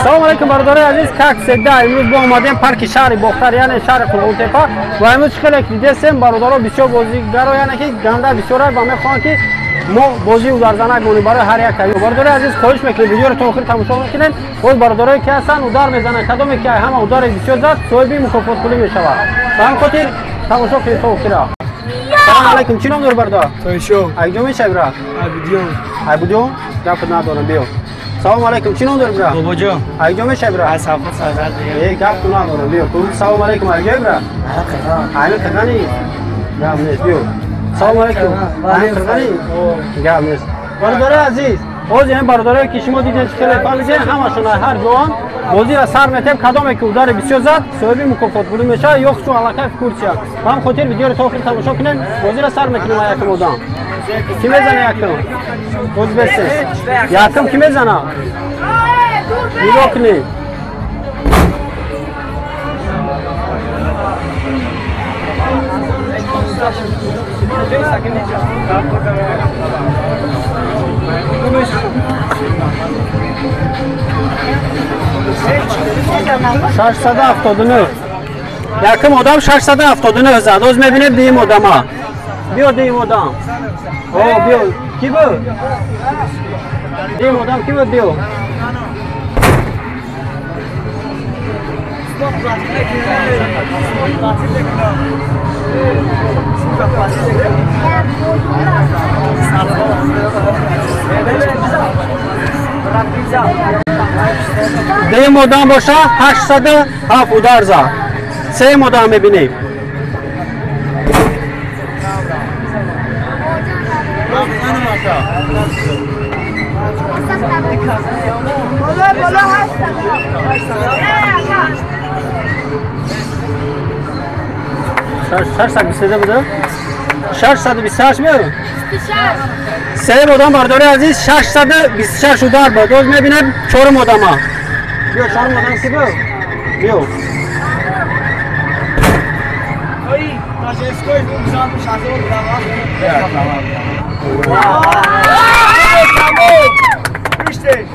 Салом алейкум бародарони азиз, как всегда имрӯз бо омадем парки шаҳри Бохтар, яъне шаҳри Қурғонтепа. Ва имрӯз хеле дидесем бародаро бисёр бозигаро, яъне ки ганда бисёра ва мехоҳанд ки мо бозии ударзанак монем барои ҳар як кайё. Бародарони азиз, хоҳиш мекунем видеоро то охир тамошо мекунем. Боз бародарое ки ҳастанд удар мезананд, кадоме ки ҳама ударе бисёр зад соҳиби мукофотпулӣ мешавад. Ба ҳамин хотир тамошо кунед то охира. Салом алейкум, чӣ ном дори бародар? Тойшо. Айҷо мешавӣ бра? Айбудиён. Айбудиён? Гапат надорам, биё. Салом алейкум, чӣ ном дори бра? Бобоҷон. Айҷо мешавӣ бра? Аз Сафо Сарзад. Э, гап ту надорам, биё. Салом алейкум, айҷои бра? Ами қирғани? Гап нест, биё. Салом алейкум. Ами қирғани? Гап нест. Бародарои азиз, ҳозир ин бародарое ки шумо дидед, хеле фаҳмидед, ҳамашон ҳар ҷоан бозиро сар метем. Кадоме ки удари бисёр зад соҳиби мукофотпулӣ мешавад ё хусу аллакай в курсия. Ба ҳам хотир видеоро то охир тамошо кунем. Бозиро сар мекунем. Якум одам ки мезана? Якум боз бесес. Якум ки мезана? Нигоҳ кунед. 679. Якум одам 679 зад. Оз мебинем дуюм одама. Биё дуюм одам. О, биё. Ки буд? Дуюм одам ки буд? Биё. Дуюм одам боша 807 удар зад. Сеюм одам мебинем. Шашсад бисту буда? 628 мео? Сеюм одам бардори азиз 626 удар буд. Оз мебинем чорум одама. Биё, чорум одам ки буд? Биё.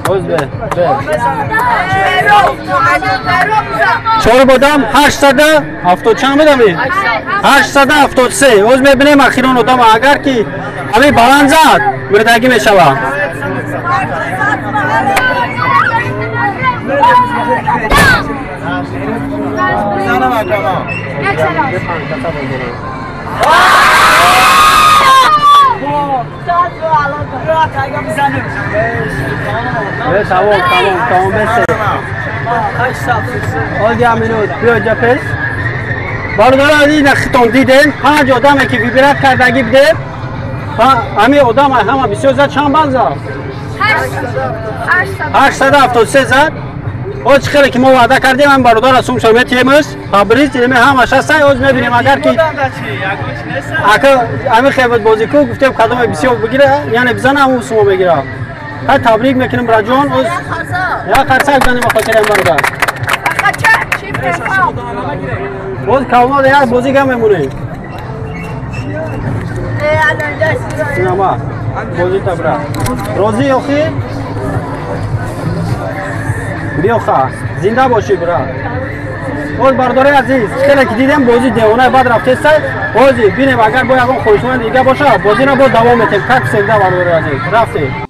Оз бе. Чорум одам 870 чанд будами? 873. Оз мебинем ахирон одама, агар ки ҳамин баланд зад мурдагӣ мешавад. Тамом, тамом, тамом, бесе. Оз як минут, биё ҷа пеш. Бародарон азиз, хитон дидем панҷ одаме ки вибрат кардагӣ будем. Ҳамин одам ҳама бисёр зад. Чанд банд зад? 873 зад. Оз чӣ хеле ки мо ваъда кардем, ҳамин бародара сумшо метиҳемӯз. Табриз инаме ҳамаш ҳастай. Оз мебинем агар ки ака ҳамин хел бозику гуфтем кадоме бисёр бигира, яъне бизана, ҳамун сумо мегира. Ҳай, табрик мекунем, браҷон. Оз як қарсак занем ба хотири ин бародар. Боз кавнода як бозига мемонем. Инама бозӣ табра. Розӣ охи? Биёха, зинда бошӣ, бра. Боз бародари азиз, хеле ки дидем бозӣ девонаи бад рафтестай. Бози бинем, агар бо ягон хоҳишманд дига боша, бозиро боз давом метем. Как всегда, бародари азиз, рафтем.